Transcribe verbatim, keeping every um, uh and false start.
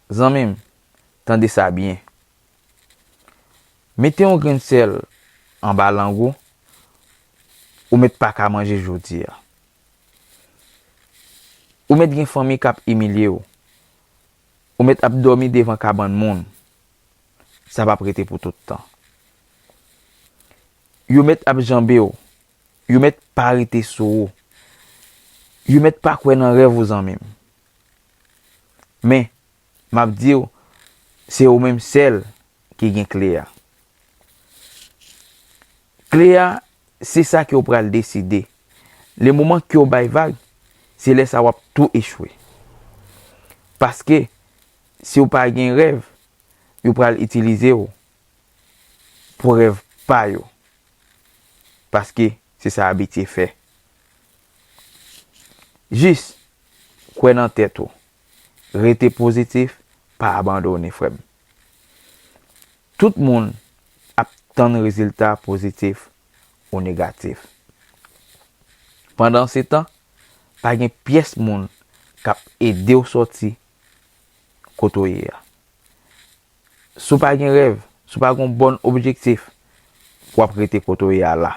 Zanmi m, tande sa byen. Mete yon grenn sèl anba lang ou, ou mèt pa ka manje jodi a. Ou mèt gen fanmi k ap imilye w. Ou mèt ap dòmi devan kabann moun. Sa p ap rete pou tout tan. Yo mèt ap janbe w. Yo mèt pa rete sou ou. Yo mèt pa kwè nan rèv ou, zanmi m. Men, m ap di w, se ou menm sèl ki gen kle a. Kle a, se sa ke w pral deside. Le moman ke w bay vag, se lè sa w ap tou echwe. Paske, si w pa gen rèv, yo pral itilize w pou rèv pa yo. Paske, se sa abitye fè. Jis, kwè nan tèt ou. Rete pozitif, pa abandone, frè m. Tout moun ap tann rezilta pozitif ou negatif. Pandansetan, pa gen pyès moun k ap ede w sòti kote w ye a. Si w pa gen rèv, si w pa gen yon bòn objektif, w ap rete kote w ye a la.